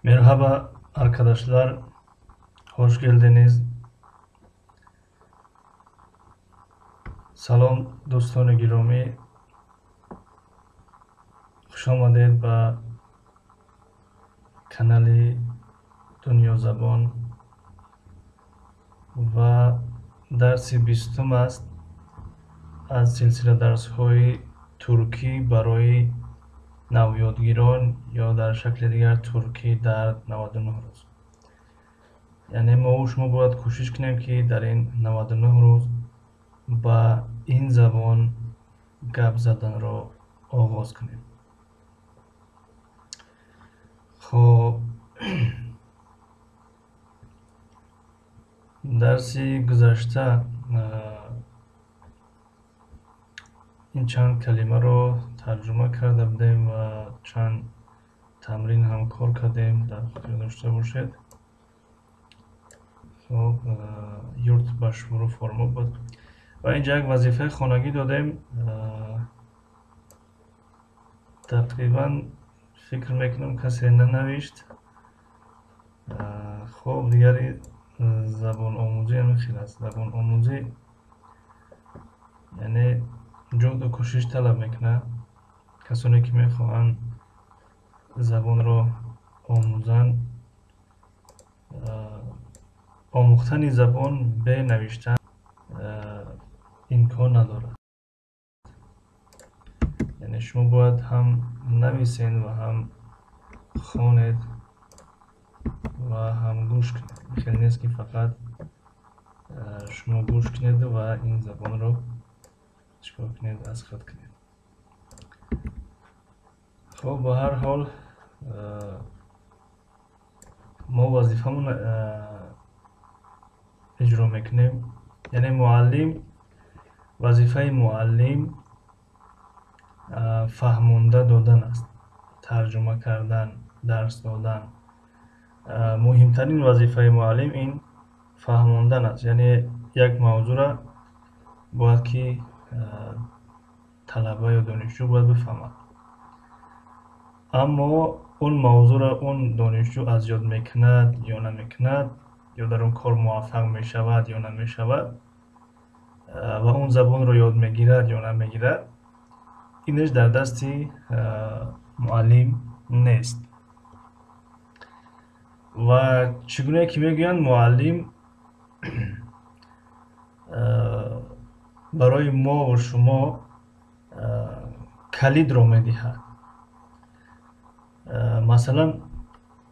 Merhaba arkadaşlar, hoş geldiniz. Салом, дӯстони гиромӣ, хуш омадед ба канали Дунёзабон ва дарси 20-ум аст аз силсила дарсҳои туркӣ барои навёдгирон ё дар шакли дигар туркӣ дар 99 рӯз. Яъне мо шумо бояд кӯшиш кунем, ки дар ин 99 рӯз ба ин забон гап заданро оғоз кунем. Хоб, дарси гузашта ин чанд калимаро тарҷума карда будем ва чанд тамрин ҳам кор кардем, дар хотир дошта бошед. Хоб, yurt başvuru formu буд ва инҷа як вазифаи хонагӣ додем. Тақрибан фикр мекунам, касе нанавишт. Хоб, дигари забономӯзӣ ҳамин хел аст. Забономӯзӣ яъне ҷуҳду кӯшиш талаб мекунад. Касоне ки мехоҳанд забонро омӯзанд, омӯхтани забон бе навиштан имкон надорад. Яъне шумо бояд ҳам нависед ва ҳам хонед ва ҳам гӯш кунед. Хеле нест, ки фақат шумо гӯш кунед ва ин забонро чикор кунед, аз худ кунед. Хоб, ба ҳар ҳол мо вазифамон иҷро мекунем. Яъне муаллим, вазифаи муаллим фаҳмонда додан аст, тарҷума кардан, дарс додан. Муҳимтарин вазифаи муаллим ин фаҳмондан аст. Яъне як мавзӯъра бояд ки талаба ё донишҷӯ бояд бифаҳмад, аммо он мавзӯъро он донишҷӯ аз ёд мекунад ё намекунад, ё дар он кор муваффақ мешавад ё намешавад ва он забонро ёд мегирад ё намегирад, инаш дар дасти муаллим нест. Ва чӣ гуна ки мегӯянд, муаллим барои мо ва шумо калидро медиҳад. Масалан,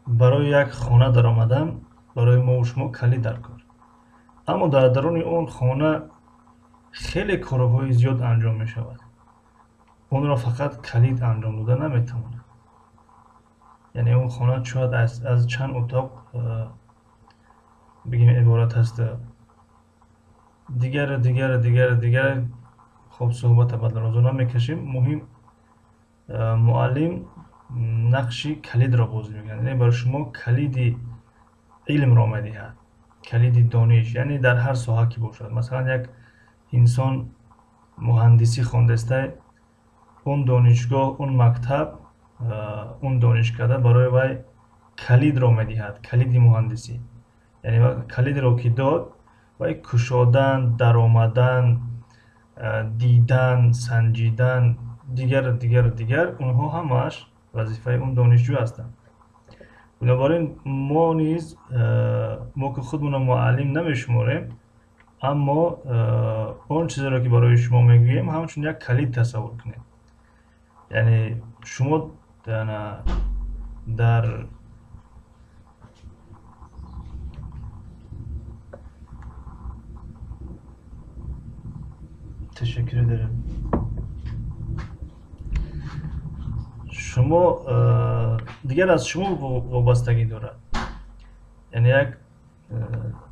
барои як хона даромадан барои мо ва шумо калид дар кор, аммо дар даруни он хона хеле корҳои зиёд анҷом мешавад. Онро фақат калид анҷом дода наметавонад. Яъне он хона шояд аз чанд утоқ бигем иборат аст, дигар дигар дигар дигар. Хоб, суҳбата ба дарозо намекашем. Муҳим, муаллим нақши калидро бозӣ мекунад, яъне барои шумо калиди илмро медиҳад, калиди дониш, яъне дар ҳар соҳа ки бошад. Масалан, як инсон муҳандисӣ хондаста, он донишгоҳ, он мактаб, он донишкада барои вай калидро медиҳад, калиди муҳандисӣ. Яъне калидро ки дод, вай кушодан, даромадан, дидан, санҷидан, дигар дигар дигар, онҳо ҳамааш вазифаи он донишҷӯ ҳастанд. Бинобар ин мо низ, мо ки худмонро муаллим намешуморем, аммо он чизеро ки барои шумо мегӯем, ҳамчун як калид тасаввур кунед. Яъне шумо дар Teşekkür ederim. Шумо дигар аз шумо вобастагӣ дорад. Яъне як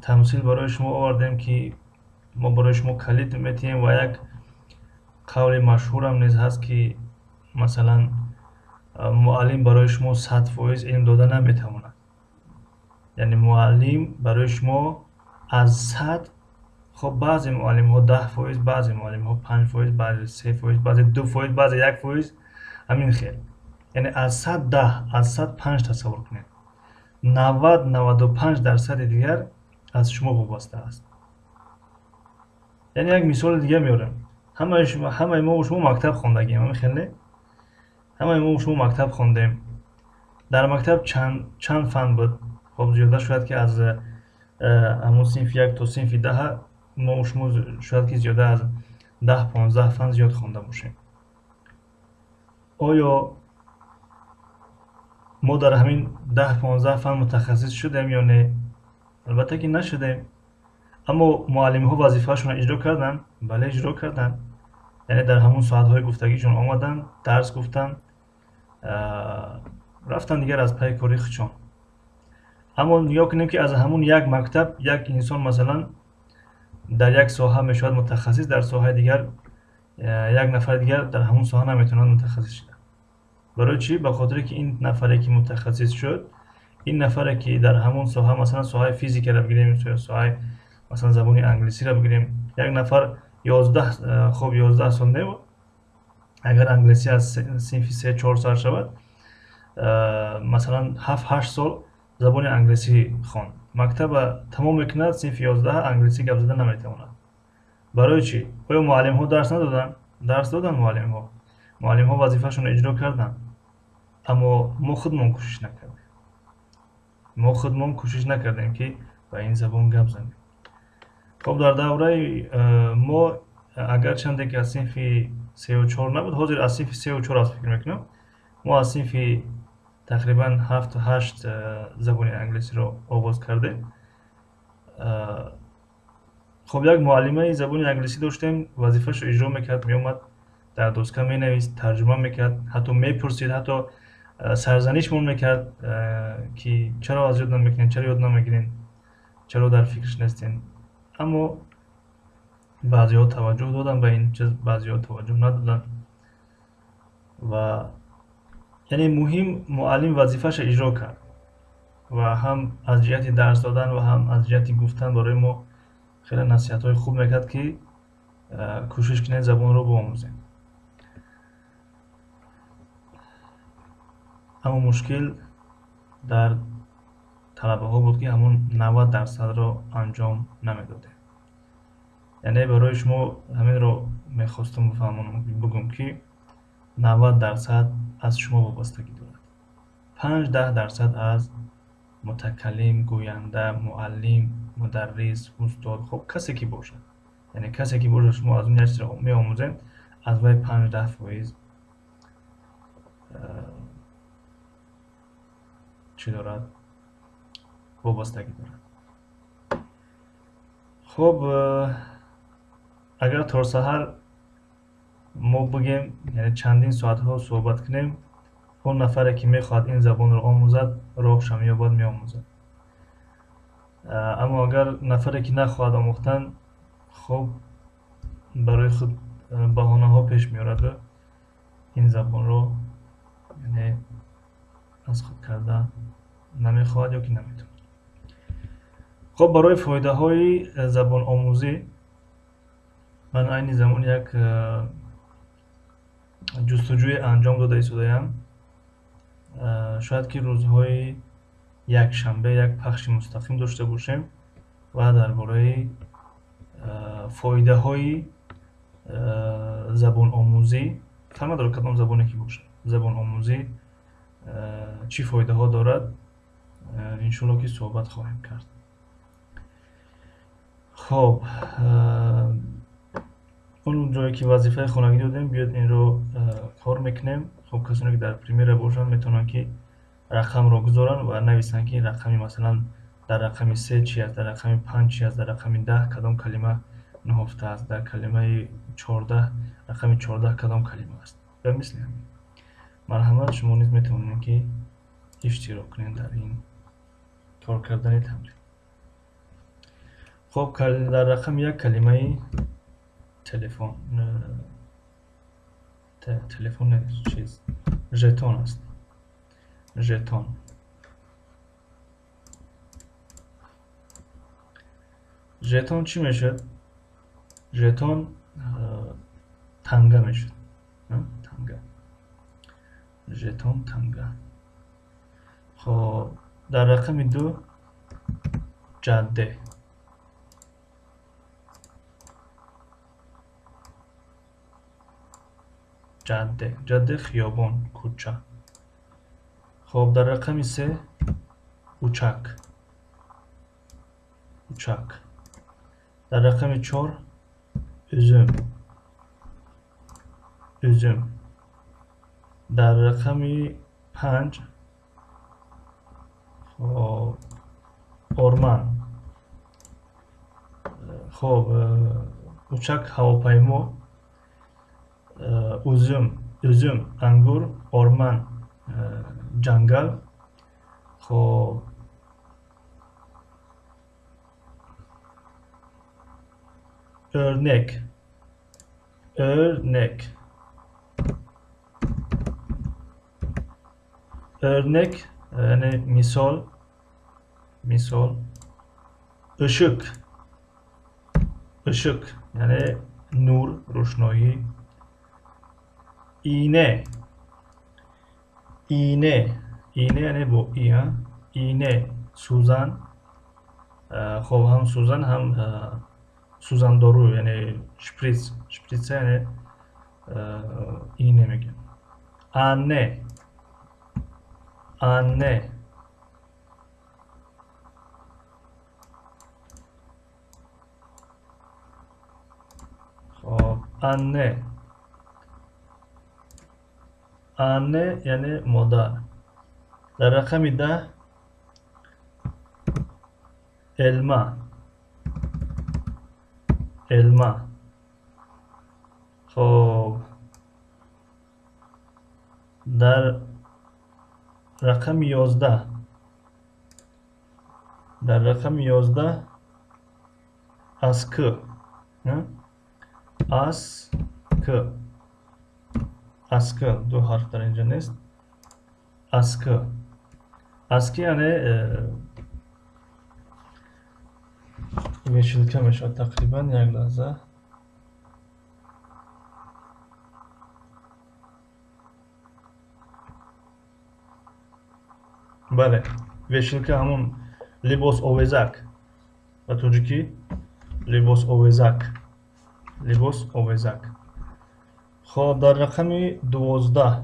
тамсил барои шумо овардем, ки мо барои шумо калид метиҳем. Ва як қавли машҳурам низ ҳаст, ки масалан муаллим барои шумо 100% илм дода наметавонад. Яъне муаллим барои шумо аз 100, хоб, баъзе муаллимҳо 10%, баъзе муаллимҳо 5%, баъзе 3%, баъзе 2%, баъзе 1%, ҳамин хел. Яъне аз 100 10, аз 100 5 тасаввур кунед. 90-95% дигар аз шумо вобаста аст. Яъне як мисоли дига меорам. Ҳамаи мо шумо мактаб хондагием, ҳамин хел не? Ҳамаи мо шумо мактаб хондем. Дар мактаб чанд фан буд? Хоб, зиёда шояд ки аз ҳамон синфи 1 то синфи 10 мо шумо шояд ки зиёда аз 10-15 фан зиёд хонда бошем. Оё мо дар ҳамин 10-15 фан мутахассис шудем ё не? Албатта ки нашудем. Аммо муаллимҳо вазифаашонро иҷро карданд? Бале, иҷро карданд. Яъне дар ҳамон соатҳои гуфтагишон омаданд, дарс гуфтанд, рафтанд дигар аз пайи кори худшон. Аммо нигоҳ кунем ки аз ҳамон як мактаб як инсон масалан дар як соҳа мешавад мутахассис, дар соҳаи дигар як нафари дигар дар ҳамон соҳа наметавонад мутахассис шавад. Барои чӣ? Ба хотире ки ин нафаре ки мутахассис шуд, ин нафаре ки дар ҳамон соҳа, масалан соҳаи физикаро бигирем, соҳаи масалан забони англисиро бигирем, як нафар 11, хоб 11 сол не, агар англисӣ аз синфи 3-4 сар шавад, масалан 7-8 сол забони англисӣ хонд. Мактаба тамом мекунад, синфи 11 англисӣ гап зада наметавонад. Барои чӣ? Оё муаллимҳо дарс надоданд? Дарс доданд муаллимҳо. Муаллимҳо вазифаашонро иҷро карданд. Аммо мо худмон кӯшиш накардем. Мо худмон кӯшиш накардем ки ба ин забон гап занем. Хоб, дар давраи мо агарчанде ки аз синфи 3-4 набуд, ҳозир аз синфи 3-4 аст фикр мекунам, мо аз синфи тақрибан 7-8 забони англисиро оғоз кардем. Хоб, як муаллимаи забони англисӣ доштем, вазифаашро иҷро мекард, меомад, дар доска менавист, тарҷума мекард, ҳатто мепурсид, ҳатто сарзанишмон мекард ки чаро аз ёд намекунед, чаро ёд намегиред, чаро дар фикрш нестед. Аммо баъзеҳо таваҷҷӯҳ доданд ба ин чиз, баъзеҳо таваҷҷӯҳ надоданд. Ва яъне муҳим муаллим вазифаашро иҷро кард ва ҳам аз ҷиҳати дарс додан ва ҳам аз ҷиҳати гуфтан барои мо хеле насиҳатҳои хуб мекард ки кӯшиш кунед забонро биомӯзем. Аммо мушкил дар талабаҳо буд ки ҳамон 90%-ро анҷом намедодем. Яъне барои шумо ҳаминро мехостам бифаҳмонам, бигӯм ки 90% аз шумо вобастагӣ дорад. 5-10% аз мутакаллим, гӯянда, муаллим, мударрис, устод, хоб касе ки бошад. Яъне касе ки бошад, шумо аз он як чизро меомӯзед, аз вай 5-10% чӣ дорад? Вобастагӣ дорад. Хоб, агар то саҳар мо бигем, яъне чандин соатҳо суҳбат кунем, он нафаре ки мехоҳад ин забонро омӯзад, роҳша меёбад, меомӯзад. Аммо агар нафаре ки нахоҳад омӯхтан, хоб барои худ баҳонаҳо пеш меораду ин забонро яъне аз худ карда намехоҳад ё ки наметавонад. Хоб, барои фоидаҳои забономӯзӣ ман айни замон як ҷустуҷӯе анҷом дода истодаям. Шояд ки рӯзҳои якшанбе як пахши мустақим дошта бошем ва дар бораи фоидаҳои забономӯзӣ, фарқ надорад кадом забоне ки бошад, забономӯзӣ чӣ фоидаҳо дорад, иншоалло ки суҳбат хоҳем кард. Хоб, он ҷое ки вазифаи хонагӣ додем, биёед инро кор мекунем. Хоб, касоне ки дар премера бошанд метавонанд ки рақамро гузоранд ва нависанд ки рақами масалан дар рақами 3 чи аст, дар рақами 5 чи аст, дар рақами 10 кадом калима ниҳофта аст, дар калимаи 14, рақами 14 кадом калима аст ва мисли ҳамин. Марҳамат, шумо низ метавонед ки иштирок кунед дар ин кор кардани тамрин. Хоб, дар рақами 1 калимаи телефон, телефон чиз, жетон аст. Жетон. Жетон чӣ мешавад? Жетон танга мешавад. Танга. Жетон танга. Хоб, Дар рақами 2 ҷадде. Ҷадде. Ҷадде хиёбон, кӯча. Хоб, дар рақами 3 учак. Учак. Дар рақами 4 үзум. Үзум. Дар рақами 5 хоб орман. Хоб, учак ҳавопаймо, узум, узум ангур, орман ҷангал. Хоб, örnek. Örnek. Örnek яъне мисол, мисол. Işık. Işık яъне нур, рӯшноӣ. İğne. İğne. İğne яъне бо и, а? İğne сӯзан. Хоб, ҳам сӯзан, ҳам сӯзандору, яъне шприц. Шприца яъне ине мегӯям. Anne. Anne. Хоб, anne. Anne яъне модар. Дар рақами 10 elma. Elma. Хоб, дар рақами 11, дар рақами 11 аскы. Аскы. Аскы ду ҳарф дар инҷо нест. Аскы. Аскы яъне вешилка мешавад тақрибан. Як лаҳза. Бале, вешилка ҳамон либос овезак. Ба тоҷикӣ либос овезак. Либос овезак. Хоб, дар рақами 12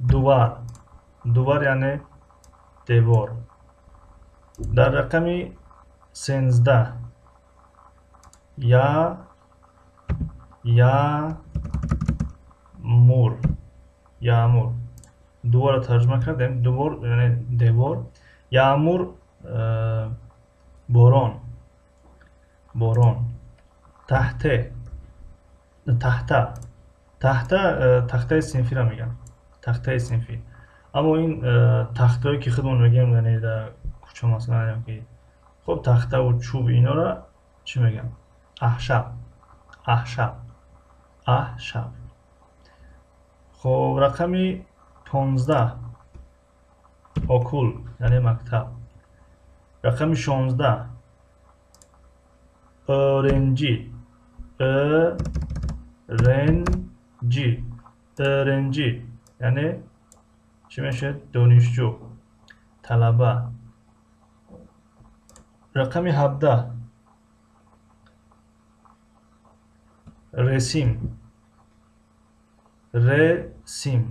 дувар. Дувар яъне девор. Дар рақами 13 я яъмур. Яъмур. Дуворро тарҷума кардем. Дувор яъне девор. Яъмур борон. Борон. Таҳте. Таҳта. Таҳта тахтаи синфиро мегӯям. Тахтаи синфӣ. Аммо ин тахтое ки худмон мегӯем, яъне дар кӯча масалан, ки хоб тахтаву чӯб инора чӣ мегӯям? Аҳшаб. Аҳшаб. Аҳшаб. Хоб, рақами 15 окул яъне мактаб. Рақами 16 öğrenci. Öğrenci. Öğrenci яъне чӣ мешавад? Донишҷӯ, талаба. Рақами 17 ресим. Ресим.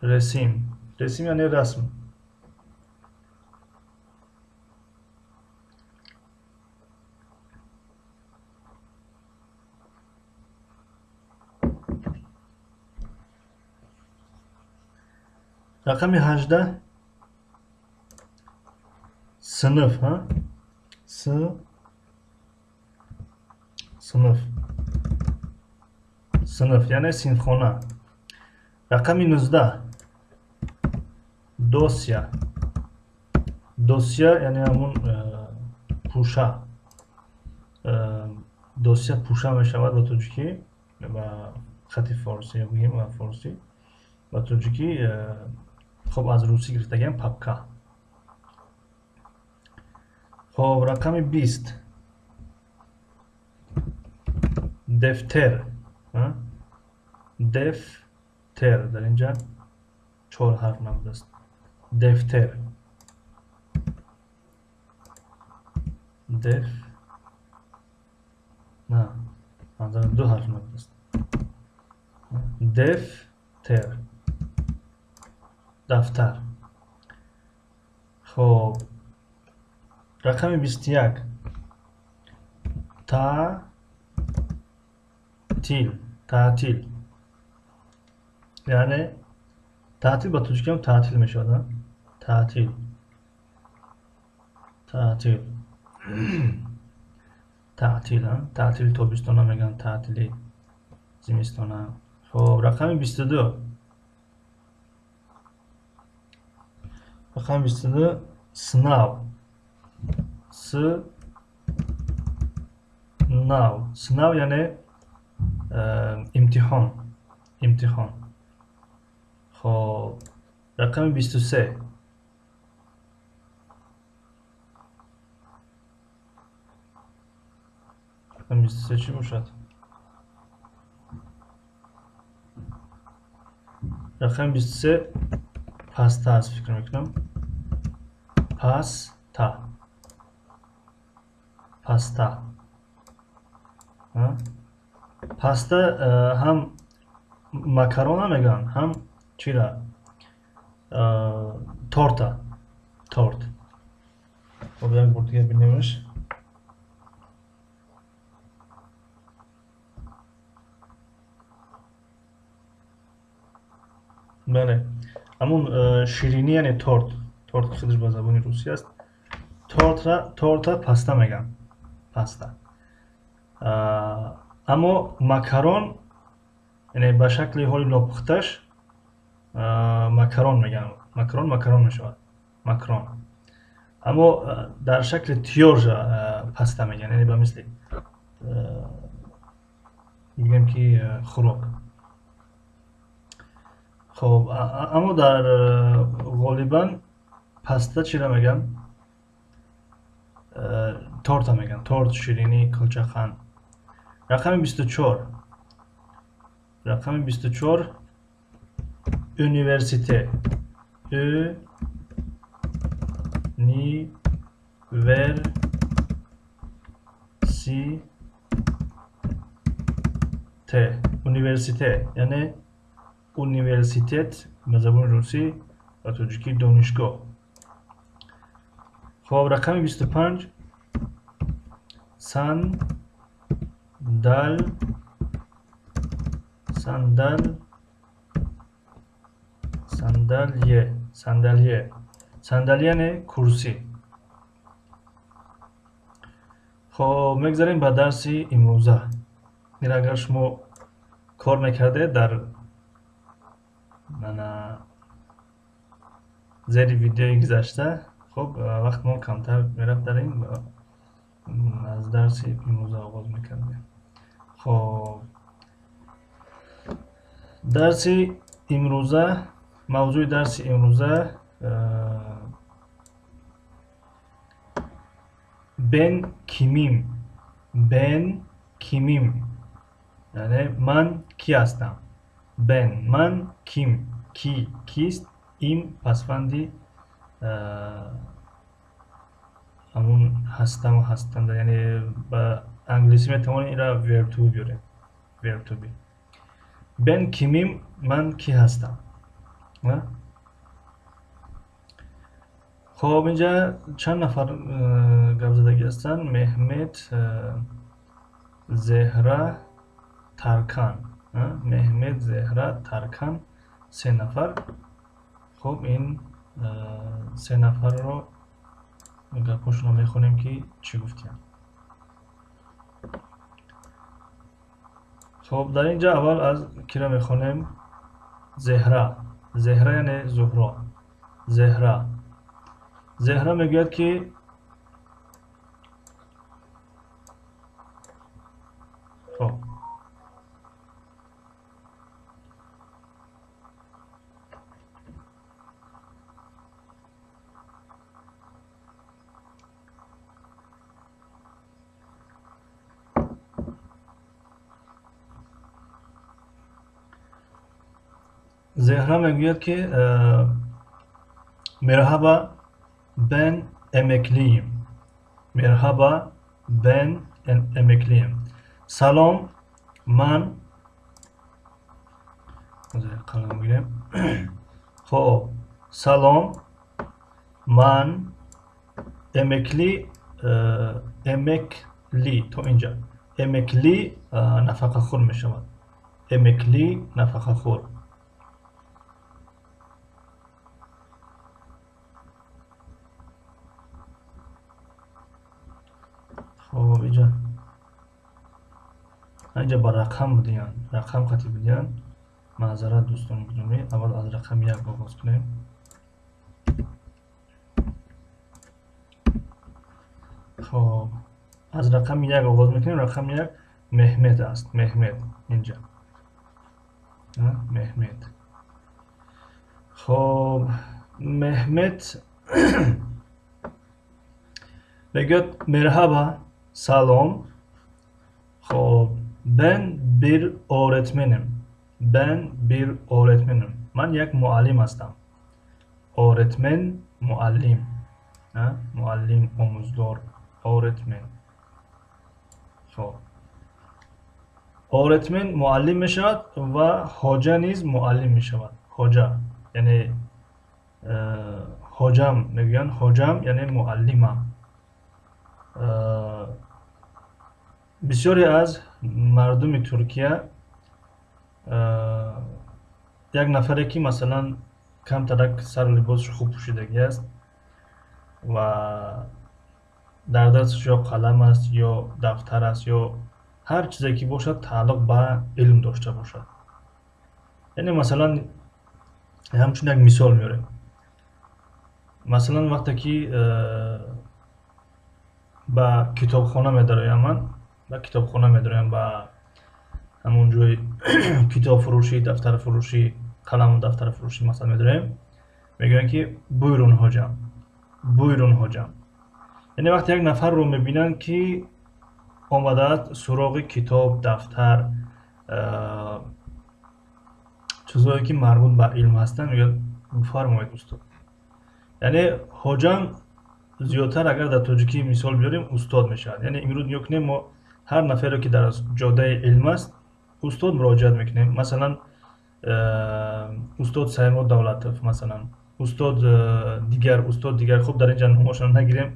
Ресим. Ресим яъне расм. Рақами 18 синф, ҳа? Синф. Синф яъне синфхона. Рақами 19 досья. Досья яъне ҳамон пӯша. Досья пӯша мешавад ба тоҷикӣ, ба хати форсӣ бигӯем, ба форсӣ. Ба тоҷикӣ хоб аз русӣ гирифтагиам папка. Хоб, рақами 20. Дефтер. Дефтер. Дар инҷа 4 ҳарф набудааст. Дефтер. Деф. На, манзарам 2 ҳарф набудааст. Дефтер. Дафтар. Хоб, рақами 21. Таътил. Таътил. Яъне таътил ба тоҷикӣ ҳам таътил мешавад. Таътил. Таътил. Таътил, таътили тобистона мегӯянд, таътили зимистона. Хоб, рақами 22. Рақами 22 сынав. Сынав. Сынав яъне имтиҳон. Имтиҳон. Хоб, рақами 23. Рақами 23 чӣ бошад? Рақами 23 паста аст, фикр мекунам. Паста. Паста. Паста ҳам макарона мегӯянд, ҳам чира? Торта. Торт. Хоб, як бор дига бинемш. Бале, ҳамун ширинӣ, яъне торт. Торт ки худаш ба забони русӣ аст. Торта паста мегӯянд. Паста. Аммо макарон, яъне ба шакли ҳоли нопухташ макарон мегӯянд. Макарон макарон мешавад. Макарон. Аммо дар шакли тиёржа паста мегӯянд, яъне ба мисли мегӯем ки хӯрок. Хоб, аммо дар ғолибан паста чиро мегӯянд? Торта мегӯянд. Торт, ширинӣ, кулчақан. Рақами 24. Рақами 24 университет. Университет. Университет, яъне университет ба забони русӣ ва тоҷикӣ донишгоҳ. Хоб, рақами 25 сандал. Сандал. Сандалие. Сандалие. Сандалие яъне курсӣ. Хоб, мегзарем ба дарси имрӯза. Ин агар шумо кор мекардед дар зери видеои гузашта, хоб, вақт мо камтар мерафт дар ин, аз дарси имрӯза оғоз мекардем. Хоб, дарси имрӯза, мавзӯи дарси имрӯза бен кимим. Бен кимим, яъне ман ки ҳастам. Бен ман, ким ки, кист, им пасванди ҳамун ҳастам ва ҳастанд, яъне ба англисӣ метавонем инро verb to be биёрем. Verb to be. Бен кимим, ман ки ҳастам. Хоб, инҷа чанд нафар гапзадагӣ ҳастанд? Меҳмет, Зеҳра, Таркан. Меҳмет, Зеҳра, Таркан, се нафар. Хоб, ин се нафарро гапҳошонро мехонем ки чӣ гуфтиянд. Хоб, дар инҷа аввал аз киро мехонем? Зеҳра. Зеҳра яъне Зуҳро. Зеҳра. Зеҳра мегӯяд ки хоб, Зеҳра мегӯяд, ки Merhaba, ben emekliyim. Merhaba, ben emekliyim. Салом, ман қалам гирем. Хоб, салом, ман emekli, emekli то инҷа. Emekli нафақахӯр мешавад. Emekli нафақахӯр. Хоб, инҷа ба рақам бидиҳанд, рақам қатӣ бидиҳанд. Маъзарат, дӯстони гиромӣ, аввал аз рақами 1 оғоз кунем. Хоб, аз рақами 1 оғоз мекунем. Рақами 1 Меҳмед аст. Меҳмед инҷа, Меҳмед. Хоб, Меҳмед мегӯяд: Merhaba, салом. Хоб, ben bir öğretmenim. Ben bir öğretmenim. Ман як муаллим ҳастам. Öğretmen муаллим, муаллим, омӯзгор, öğretmen. Хоб, öğretmen муаллим мешавад ва ҳоҷа низ муаллим мешавад. Ҳоҷа яъне ҳоҷам мегӯянд, ҳоҷам яъне муаллимам. Бисёре аз мардуми Туркия як нафаре ки масалан камтарак сару либосаш хуб пӯшидагӣ аст ва дар дасташ ё қалам аст, ё дафтар аст, ё ҳар чизе ки бошад тааллуқ ба илм дошта бошад. Яъне масалан ҳамчун як мисол меорем. Масалан вақте ки ба китобхона медароям, ман ба китобхона медароям, ба ҳамон ҷои китобфурӯшӣ, дафтарфурӯшӣ, қаламу дафтарфурӯшӣ масалан медароем, мегӯянд ки buyurun hocam, buyurun hocam. Яъне вақте як нафарро мебинанд, ки омадааст суроғи китоб, дафтар, чизҳое ки марбут ба илм ҳастанд, мегӯяд бифармоед устод. Яъне ҳоҷам зиёдтар агар дар тоҷикӣ мисол биёрем, устод мешавад. Яъне имрӯз нигоҳ кунем, мо ҳар нафаре ки дар ҷодаи илм аст, устод муроҷиат мекунем. Масалан устод Саймур Давлатов, масалан устод дигар, устод дигар. Хуб, дар инҷа номошонро нагирем,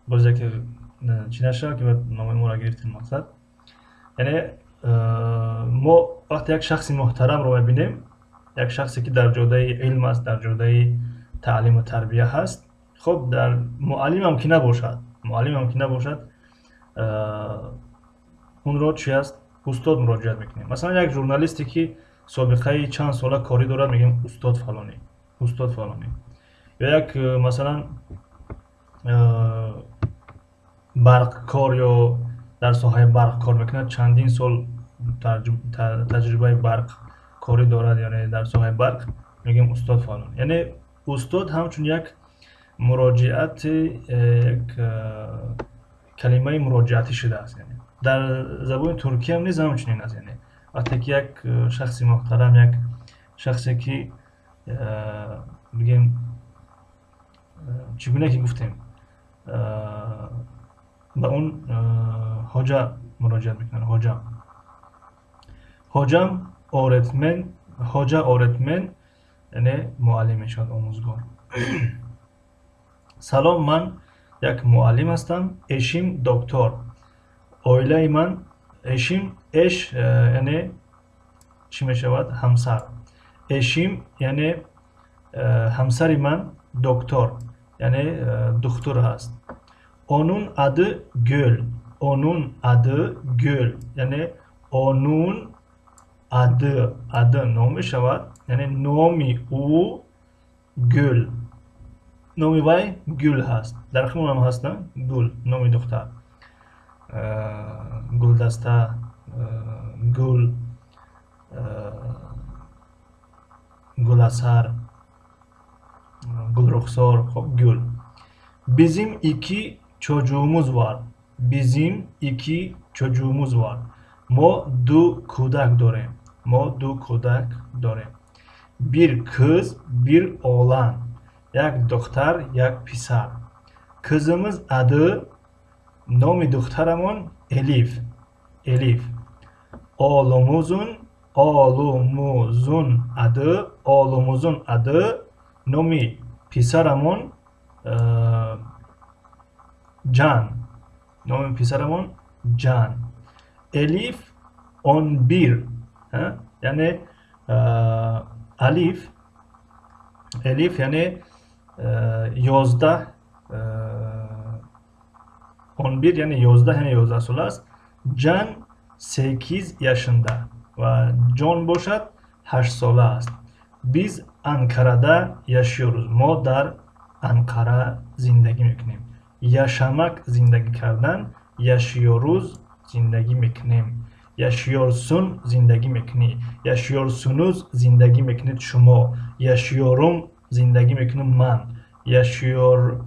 боз яке чӣ нашавад ки номои моро гирифтем мақсад. Яъне мо вақте як шахси муҳтарамро мебинем, як шахсе ки дар ҷодаи илм аст, дар ҷодаи таълиму тарбия ҳаст, хуб, дар муаллимам ки набошад, муаллимам ки набошад, унро чи аст, устод муроҷиат мекунем. Масалан як журналисте ки собиқаи чанд сола корӣ дорад, мегӯем устод фалонӣ, устод фалонӣ. Ё як масалан барқкор ё дар соҳаи барқ кор мекунад, чандин сол таҷрибаи барқкорӣ дорад, яъне дар соҳаи барқ, мегӯем устод фалонӣ. Яъне устод ҳамчун як муроҷиати, як калимаи муроҷиатӣ шудааст. Яъне дар забони туркиям низ ҳамчунин аст. Яъне вақте ки як шахси муҳтарам, як шахсе ки бигем чӣ гуна ки гуфтем, ба он ҳоҷа муроҷиат мекунанд. Ҳоҷам, ҳоҷам öğretmen, ҳоҷа öğretmen яъне муаллим мешавад, омӯзгор. Салом, ман як муаллим ҳастам. Eşim doktor. Оилаи ман, eşim, eş яъне чӣ мешавад? Ҳамсар. Eşim яъне ҳамсари ман, doktor яъне духтур ҳаст. Onun adı Gül. Onun adı Gül. Яъне onun adı, adı ном мешавад, яъне номи ӯ Гул. Номи вай Гул ҳаст. Дар химонам ҳаст, на? Гул, номи духтар. Гулдаста, гул, гуласар, гулрухсор, хоб, Гул. Bizim iki çocuğumuz var. Bizim iki çocuğumuz var. Мо ду кӯдак дорем. Мо ду кӯдак дорем. Bir kız, bir oğlan. Як духтар, як писар. Kızımız adı, номи духтарамон Элиф. Элиф. Oğlumuzun, oğlumuzun adı, oğlumuzun adı, номи писарамон Ҷан. Номи писарамон Ҷан. Элиф 11. Яъне Алиф, Элиф яъне 11, 11 яъне 11, яъне 11 сола аст. Ҷан 8 yaşında ва Ҷон бошад 8 сола аст. Biz Ankara'da yaşıyoruz. Мо дар Анқара зиндагӣ мекунем. Yaşamak зиндагӣ кардан, yaşıyoruz зиндагӣ мекунем. Yaşıyorsun зиндагӣ мекунӣ. Yaşıyorsunuz зиндагӣ мекунед шумо. Yaşıyorum зиндагӣ мекунам ман. Yaşıyor,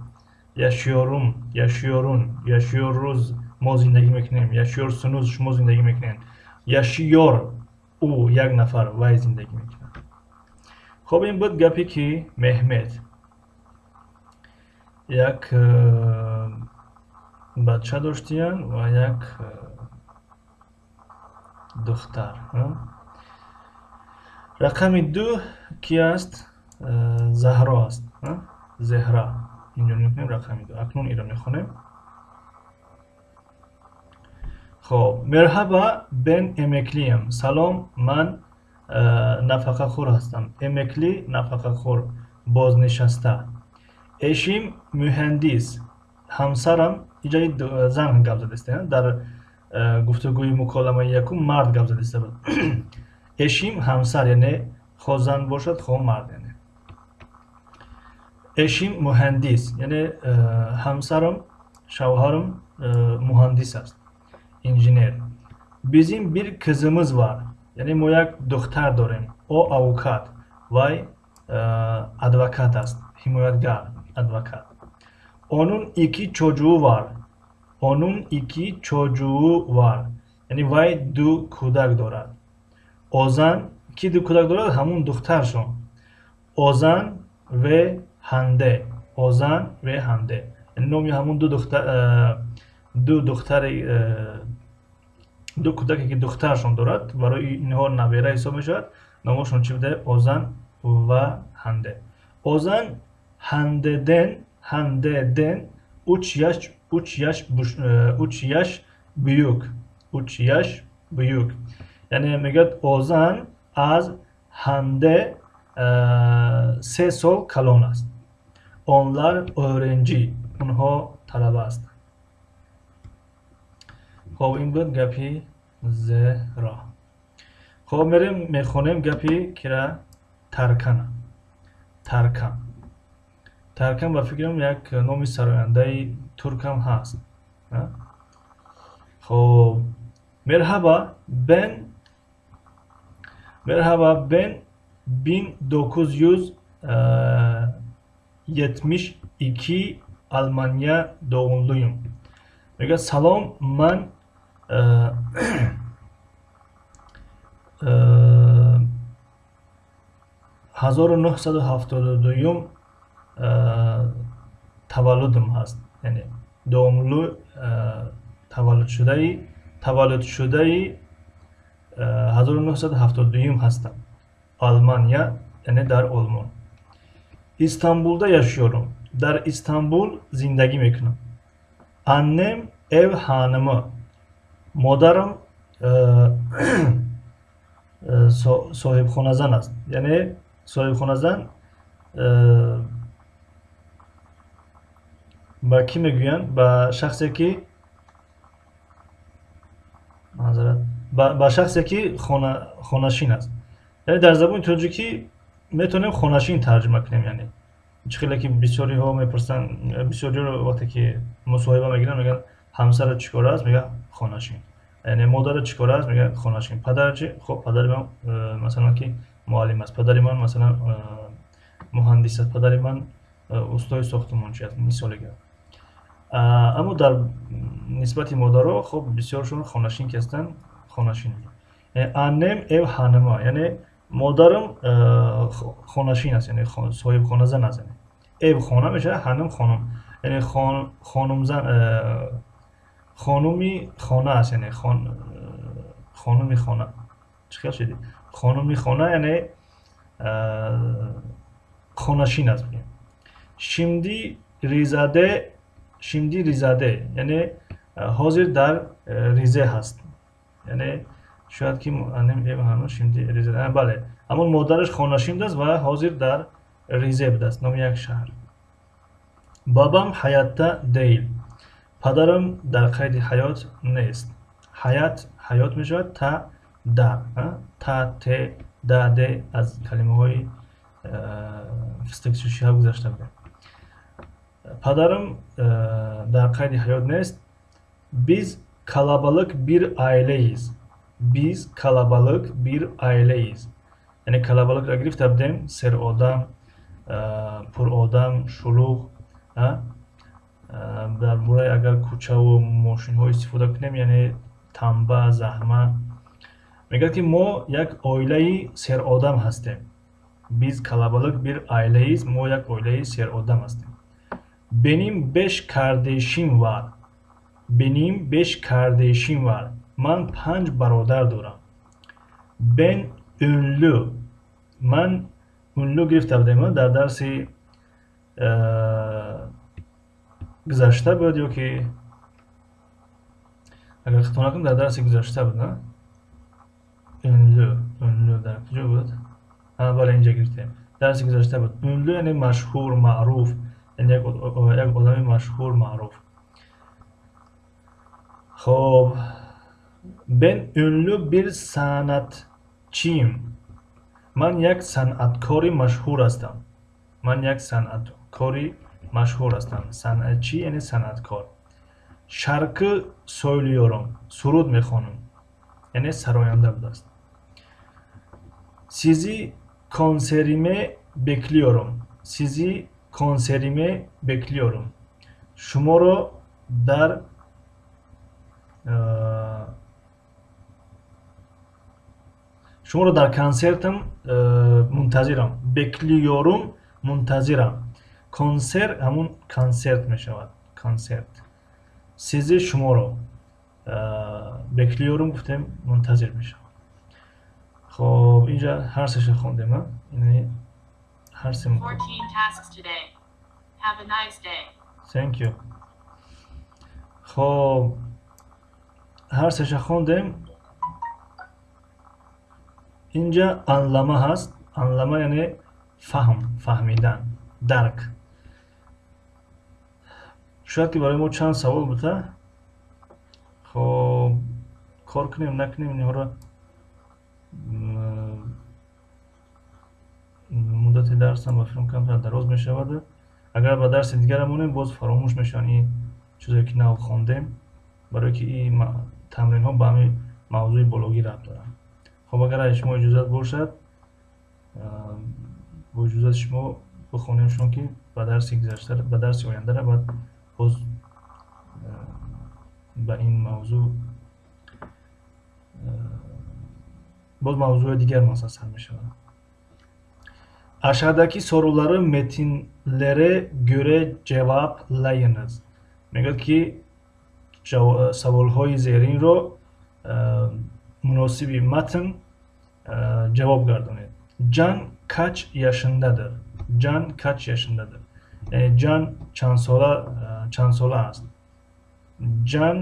yaşıyorum, yaşıyorun, yaşıyoruz мо зиндагӣ мекунем. Yaşıyorsunuz шумо зиндагӣ мекунед. Yaşıyor ӯ як нафар вай зиндагӣ мекунад. Хоб, ин буд гапе ки Меҳмед. Як бача доштиянд ва як духтар. Рақами 2 ки аст? Заҳро аст. Зеҳра. Инҷо мекунем рақами 2. Акнун инро мехонем. Хоб, merhaba, ben emekliyim. Салом, ман нафақахӯр ҳастам. Emekli нафақахӯр, бознишаста. Eşim mühendis. Ҳамсарам, иҷои зан гап задааст, дар гуфтугӯи муколамаи якум мард гап задааст. Eşim ҳамсар, яъне хо зан бошад, хо мард, яъне. Eşim mühendis, яъне ҳамсарам, шавҳарам муҳандис аст, инженер. Bizim bir kızımız var. Яъне мо як духтар дорем. О avukat. Вай адвокат аст, ҳимоятгар, адвокат. Onun iki çocuğu var. Onun iki çocuğu var. Яъне вай ду кӯдак дорад. Озан ки ду кӯдак дорад, ҳамун духтаршон. Озан ve Ханде. Озан ve Ханде. Номи ҳамун ду духтар, ду духтари, ду кӯдаке ки духтаршон дорад, барои инҳо набера ҳисоб мешавад. Номошон чӣ буда? Озан ва Ханде. Озан Хандеден, Хандеден 3 yaş, 3 yaş, 3 yaş büyük. 3 yaş büyük. Яъне мегӯяд Озан аз Ханде 3 сол калон аст. Onlar öğrenci. Онҳо талаба ҳастанд. Хоб, ин буд гапи Зеҳро. Хоб, мерем мехонем гапи кира Таркана. Таркан. Таркан ба фикрам як номи сарояндаи туркам ҳаст. Хоб, merhaba, ben, merhaba, ben 1972 Almanya doğumluyum. Мегӯяд салом, ман 1972 таваллудам ҳаст. Яъне doğumlu таваллудшудаи, таваллудшудаи 1972 ҳастам. Алмания, яъне дар Олмон. Истанбулда yaşıyorum. Дар Истанбул зиндагӣ мекунам. Annem ev hanımı. Модарам соҳибхоназан аст. Яъне соҳибхоназан ба кӣ мегӯянд? Ба шахсе ки, маъзарат, ба шахсе ки хонашин аст. Яъне дар забони тоҷикӣ метавонем хонашин тарҷума кунем, яъне чӣ хеле ки бисёриҳо мепурсанд, бисёриҳоро вақте ки мусоҳиба мегиранд, мегӯянд ҳамсарат чӣ кор аст? Мегӯяд хонашин. Яъне модарат чӣ кор аст? Мегӯяд хонашин. Падарат чӣ? Хоб, падари ман масалан ки муаллим аст, падари ман масалан муҳандис аст, падари ман устои сохтмончӣ аст, мисоле гап. Аммо дар нисбати модаро, хоб, бисёршон хонашин ки ҳастанд, хонашин. Annem ev hanımı, яъне Модарам хонашин аст, яъне соҳибхоназан аст. Ev хона мешавад, hanım хонум. Яъне хонумзан, хонуми хона аст, яъне хонуми хона. Чӣ хел шудӣ? Хонуми хона яъне хонашин аст. Şimdi Rizade, şimdi Rizade, яъне ҳозир дар Ризе ҳаст. Яъне шояд ки ev hanım şimdi Rizade. Бале, ҳамон модараш хонашин аст ва ҳозир дар Ризе будааст, номи як шаҳр. Babam hayatta değil. Падарам дар қайди ҳаёт нест. Ҳаят ҳаёт мешавад, та дар, та те да де аз калимаҳои фистикшишиҳа гузашта будем. Падарам дар қайди ҳаёт нест. Biz kalabalık bir aileyiz. Biz kalabalık bir aileyiz. Яъне kalabalıkро гирифта будем, серодам, пуродам, шулуғ. Дар бораи агар кӯчаву мошинҳо истифода кунем, яъне тамба, заҳма. Мегӯяд ки мо як оилаи серодам ҳастем. Biz kalabalık bir aileyiz. Мо як оилаи серодам ҳастем. Benim beş kardeşim var. Benim beş kardeşim var. Ман панҷ бародар дорам. Ben ünlü. Ман ünlü гирифта будем дар дарси гузашта буд ё ки агар хато накунам дар дарси гузашта буд, на? Ünlü, ünlü дар куҷо буд? Бале, инҷа гирифтем. Дарси гузашта буд. Ünlü яъне машҳур, маъруф, яъне як одами машҳур, маъруф. Хоб, ben ünlü bir sanatçıyım. Ман як санъаткори машҳур ҳастам. Ман як санъаткори машҳур ҳастам. Санъатчӣ яъне санъаткор. Şarkı söylüyorum. Суруд мехонам. Яъне сароянда будааст. Sizi konserime bekliyorum. Sizi konserime bekliyorum. Шуморо дар шуморо дар консертам мунтазирам. Bekliyorum мунтазирам. Konser ҳамун консерт мешавад. Консерт. Sizi шуморо bekliyorum гуфтем мунтазир мешавад. Хоб, инҷа ҳар сеша хондем, яъне ҳар се. 14 tasks today. Have a nice day. Thank you. Хоб, ҳар сеша хондем. Инҷа anlama ҳаст. Anlama яъне фаҳм, фаҳмидан, дарк. Шояд ки барои мо чанд савол буда. Хоб, кор кунем, накунем инҳоро муддати дарсам ба филм камтар дароз мешавад. Агар ба дарси дигар монем, боз фаромӯш мешаванд ин чизое ки нав хондем, барое ки ин тамринҳо ба ҳамин мавзӯи бологӣ рабт доранд. Хоб, агар аз шумо иҷозат бошад, бо иҷозати шумо бихонем, шумо ки ба дарси гузашта, ба дарси ояндара баъд боз ба ин мавзӯъ боз мавзӯи дигар масалан сар мешавад. Aşağıdaki soruları metinlere göre cevaplayınız. Мегӯяд ки саволҳои зеринро муносиби матн ҷавоб гардонед. Can kaç yaşındadır? Can kaç yaşındadır? Яъне Ҷан чанд сола аст? Ҷан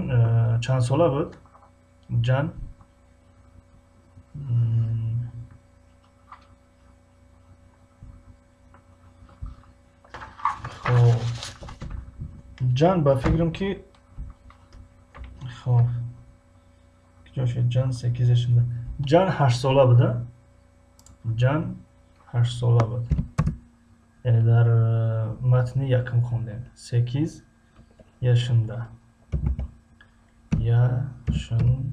чанд сола буд? Ҷан Ҷан ба фикрам ки хоб куҷо шуд? Ҷан 8 yaşında. Ҷан 8 сола буд, Ҷан 8 сола буд. Яъне дар матни якум хондем. 8 yaşında. Yaşında.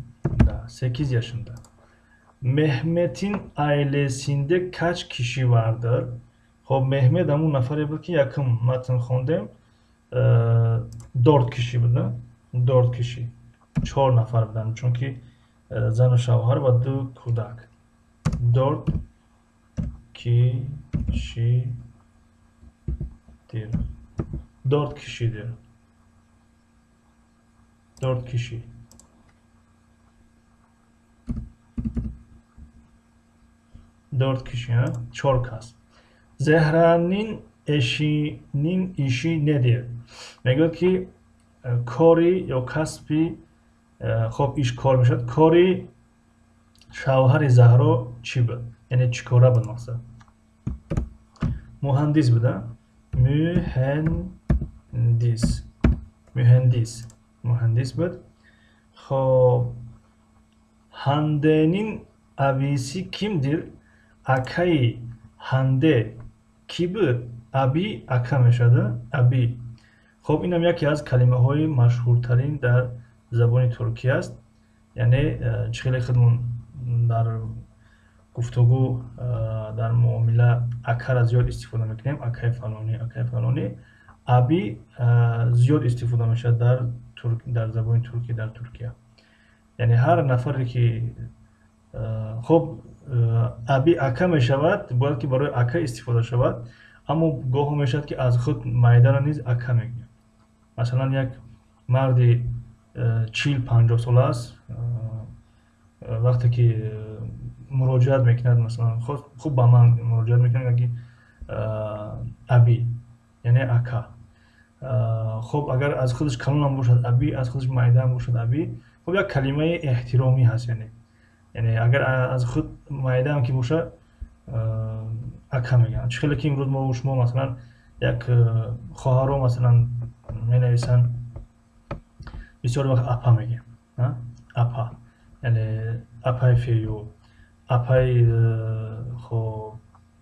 8 yaşında. Mehmet'in ailesinde kaç kişi vardır? Хоб, Меҳмед ҳамун нафаре буд ки якум матн хондем. 4 киши буд, 4 киши. 4 нафар буданд, чунки зану шавҳар ва 2 кӯдак. 4 Kişidir. 4 kişidir. 4 kişi. 4 kişi, ha? Чор кас. Zehra'nın eşinin işi nedir? Мегӯяд ки кори ё касби, хоб, иш кор мешавад. Кори шавҳари Заҳро чӣ буд? Яъне чӣ кора буд мақсад? Муҳандис буда. Муҳандис. Муҳандис. Муҳандис буд. Хоб, Hande'nin abisi kimdir? Акаи Ҳанде кӣ буд? Аби ака мешавад. Аби. Хоб, инам яке аз калимаҳои машҳуртарин дар забони туркӣ аст. Яъне чӣ хеле худмон дар гуфтугӯ, дар муомила акара зиёд истифода мекунем, акаи фалонӣ, акаи фалонӣ. Аби зиёд истифода мешавад дар забони туркӣ, дар Туркия. Яъне ҳар нафаре ки, хоб, аби ака мешавад, бояд ки барои ака истифода шавад, аммо гоҳо мешавад ки аз худ майдаро низ ака мегӯянд. Масалан, як марди 40-50 сола аст, вақте ки муроҷиат мекунад, масалан, хуб ба ман муроҷиат мекунад, ки аби, яъне ака. Хоб, агар аз худаш калонам бошад аби, аз худаш майдаам бошад аби. Хоб, як калимаи эҳтиромӣ ҳаст, яъне агар аз худ майдаам ки бошад, ака мегӯянд. Чӣ хеле ки имрӯз мо шумо, масалан, як хоҳаро, масалан, менависанд, бисёр вақт апа мегӯем. Апа, яъне апаи Фею, апаи, хоб,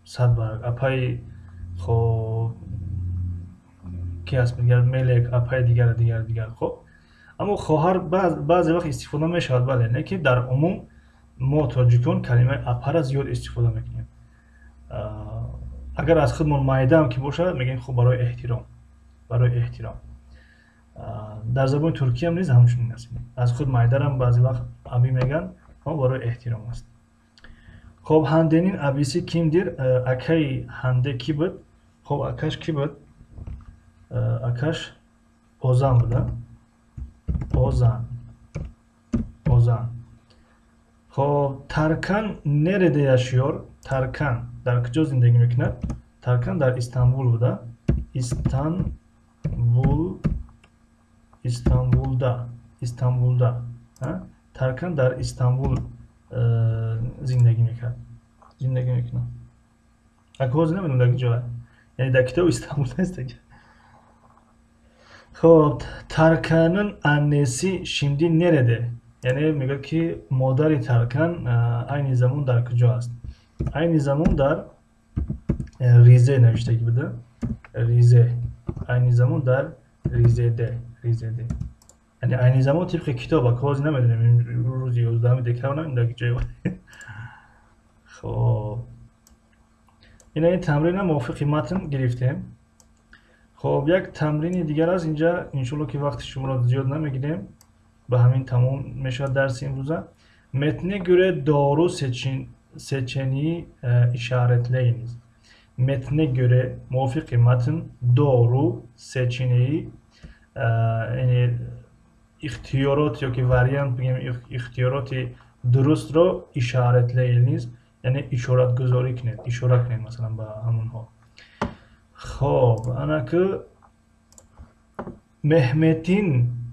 Садбарг, апаи, хоб, ки ҳаст дигар, Мелек, апаи дигар, дигар, дигар. Хоб, аммо хоҳар баъзе вақт истифода мешавад, бале, не ки дар умум мо тоҷикон калимаи апара зиёд истифода мекунем. Агар аз худмон майдаам ки бошад, мегӯем, хуб, барои эҳтиром, барои эҳтиром. Дар забони туркиям низ ҳамчунин аст. Аз худ майдарам баъзе вақт аби мегӯянд, аммо барои эҳтиром аст. Хоб, Hande'nin abisi kimdir? Акаи Ҳанде кӣ буд? Хоб, акаш кӣ буд? Акаш Озан буда. Озан. Озан. Хоб, Tarkan nerede yaşıyor? Tarkan дар куҷо зиндагӣ мекунад? Таркан дар Истанбул буда. Истанбул, Истанбулда, Истанбулда. Таркан дар Истанбул зиндагӣ мекард. Зиндагӣ мекунад. Ака ҳозир намедонам дар куҷо. Яъне дар китоби Истанбул нест. Хоб, Tarkan'ın annesi şimdi nerede? Яъне мегӯяд ки модари Таркан айни замон дар куҷо аст? Айни замон дар Ризе навиштагӣ буда. Ризе. Айни замон дар Ризеде, Ризеде. Яъне айни замон тибқи китоб, ака ҳозир намедонем, рӯзи 11 декабр намедонем дар куҷое. Хоб, ина ин тамринам мувофиқи матн гирифтем. Хоб, як тамрини дигар аст инҷа, иншоалло ки вақти шуморо зиёд намегирем, ба ҳамин тамом мешавад дарси имрӯза. Metne göre doğru seçeneği işaretleyiniz. Metne göre, мувофиқи матн, doğru seçeneği, яъне ихтиёрот ё ки вариант бигем, ихтиёроти дурустро işaretleyiniz, яъне ишоратгузорӣ кунед, ишора кунед, масалан, ба ҳамонҳо. Хоб, анаку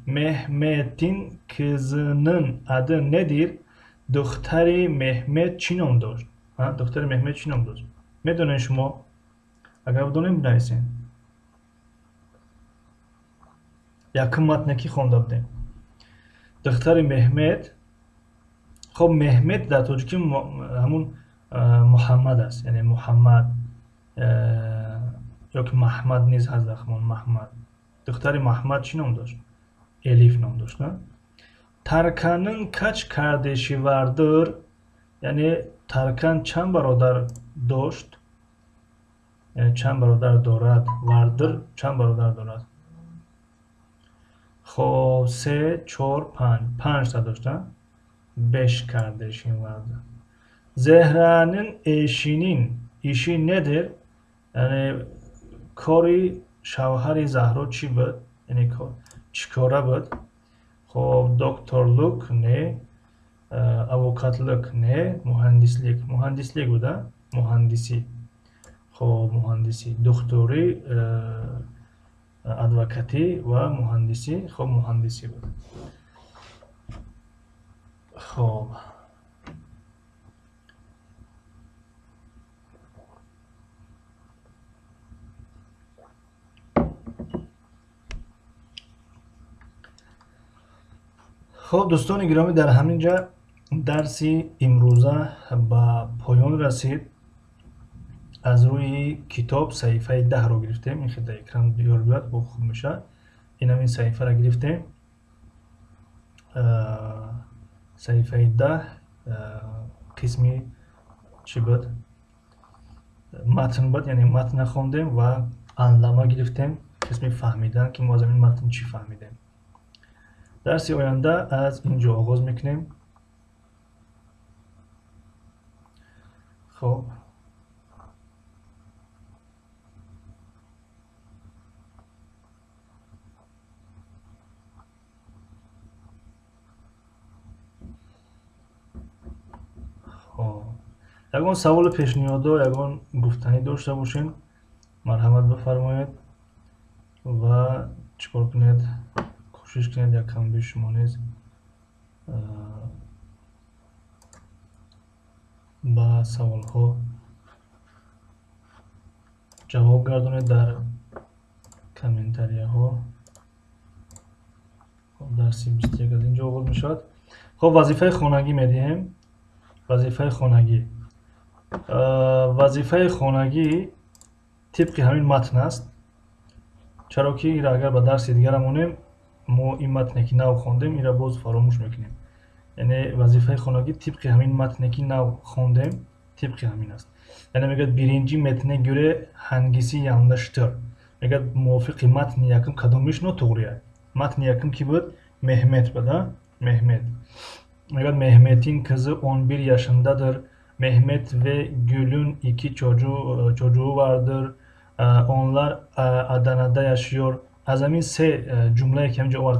Mehmet'in kızının adı nedir? Духтари Меҳмет чӣ ном дошт? Духтари Меҳмет чӣ ном дошт? Медонед шумо? Агар бидонед, бинависед. Якум матне ки хонда будем. Духтари Меҳмет. Хоб, Меҳмет дар тоҷикӣ ҳамун Муҳаммад аст, яъне Муҳаммад ё ки Маҳмад низ ҳаст дар ҳамон Маҳмад. Духтари Маҳмад чӣ ном дошт? Элиф ном дошт, на? Tarkan'ın kaç kardeşi vardır? Яъне Таркан чанд бародар дошт? Яъне чанд бародар дорад? Vardır, чанд бародар дорад? Хоб, се, чор, панҷ. Панҷта дошта. Beş kardeşim vardı. Zehra'nın eşinin Иши nedir? Яъне кори шавҳари Заҳро чӣ буд? Яъне чӣ кора буд? Хоб, doktorluk не, avukatlık не, muhandislik. Muhandislik буд, а? Муҳандисӣ. Хоб, муҳандисӣ. Духтурӣ, адвокатӣ ва муҳандисӣ. Хоб, муҳандисӣ буд. Хоб. Хоб, дӯстони гиромӣ, дар ҳамин ҷа дарси имрӯза ба поён расид. Аз рӯи китоб саҳифаи 10-ро гирифтем. Ин хел дар экран ёр биёд, бо хуб мешавад. Ин ҳамин саҳифаро гирифтем. Саҳифаи 10, қисми чӣ буд? Матн буд, яъне матнро хондем ва анлама гирифтем, қисми фаҳмидан, ки мо аз ҳамин матн чӣ фаҳмидем. Дарси оянда аз ин ҷо оғоз мекунем. Хоб, ягон саволу пешниҳодо, ягон гуфтанӣ дошта бошед, марҳамат бифармоед ва чӣ кор кунед? Кӯшиш кунед як камби шумо низ ба саволҳо ҷавоб гардонед дар комментарияҳо. Дарси 21 аз инҷо оғоз мешавад. Хоб, вазифаи хонагӣ медиҳем. Вазифаи хонагӣ. Вазифаи хонагӣ тибқи ҳамин матн аст. Чаро ки инро агар ба дарси дигар монем, мо ин матне ки нав хондем, инро боз фаромӯш мекунем. Яъне вазифаи хонагӣ тибқи ҳамин матне ки нав хондем, тибқи ҳамин аст. Яъне мегӯяд birinci metne göre hangisi yanlıştır? Мегӯяд мувофиқи матни якум кадомиш нотуғри аст? Матни якум ки буд? Меҳмет буд, а? Меҳмет. Мегӯяд Mehmet'in kızı 11 yaşındadır. Mehmet ve Gül'ün iki çocuğu vardır. Onlar Adana'da yaşıyor. Аз ҳамин се ҷумлае ки ҳаминҷо овард,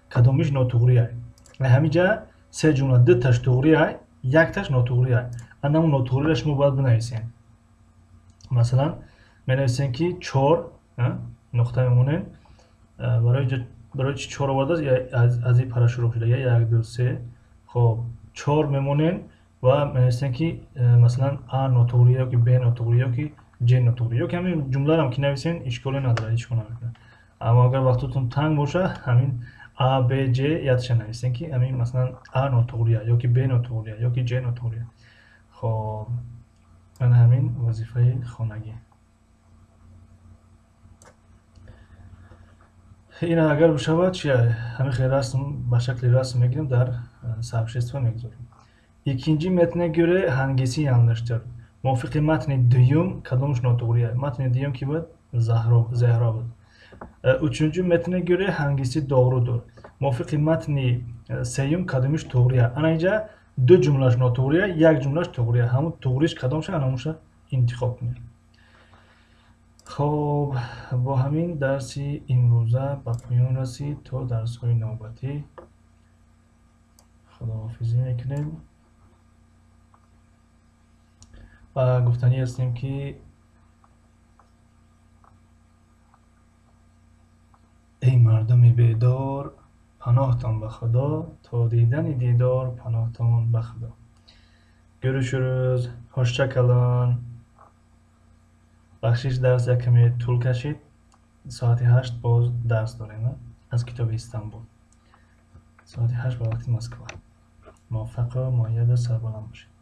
кадомиш нотуғри ай? Ҳаминҷа се ҷумла, дуташ туғри ай, якташ нотуғри ай. Анамун нотуғриро шумо бояд бинависем. Масалан, менависем ки 4 нуқта мемонем. Барои чи 4 овардааст? Аз ин пара шурӯъ шуда. 1, 2, 3. Хоб, 4 мемонем ва менависем ки масалан А нотуғри ё ки Б нотуғри ё ки Ҷ нотуғри. Ё ки ҳамин ҷумларо ки нависем, ишколе надорад, ҳеҷ кор намекунад. Аммо агар вақтотон танг боша, ҳамин А, Б, Ҷ ядша нависем ки ҳамин масалан А нотуғрия ё ки Б нотуғрия ё ки Ҷ нотуғрия. Хоб, ана ҳамин вазифаи хонагӣ. Ин агар бишавад, чи ҳамин хел расм ба шакли расм мегирем, дар сообщество мегузорем. İkinci metne göre hangisi yanlıştır? Мувофиқи матни дуюм кадомаш нотуғрия? Матни дуюм ки буд? Зеҳро буд. Üçüncü metne göre hangisi doğrudur? Мувофиқи матни сеюм кадомиш туғрия? Ана инҷа ду ҷумлаш нотуғрия, як ҷумлаш туғрия. Ҳамун туғриш кадомша, анамуша интихоб кунед. Хоб, бо ҳамин дарси имрӯза ба поён расид. То дарсҳои навбатӣ худоҳофизӣ мекунем ва гуфтанӣ ҳастем ки эй мардуми бедор, паноҳтон ба Худо, то дидани дидор паноҳтон ба Худо. Görüşürüz, hoşça kalın. Бахшиш, дарс як каме тӯл кашид. Соати 8 боз дарс дорем аз китоби Истанбул. Соати 8 ба вақти Москва. Муваффақу муайяду сарбаланд бошед.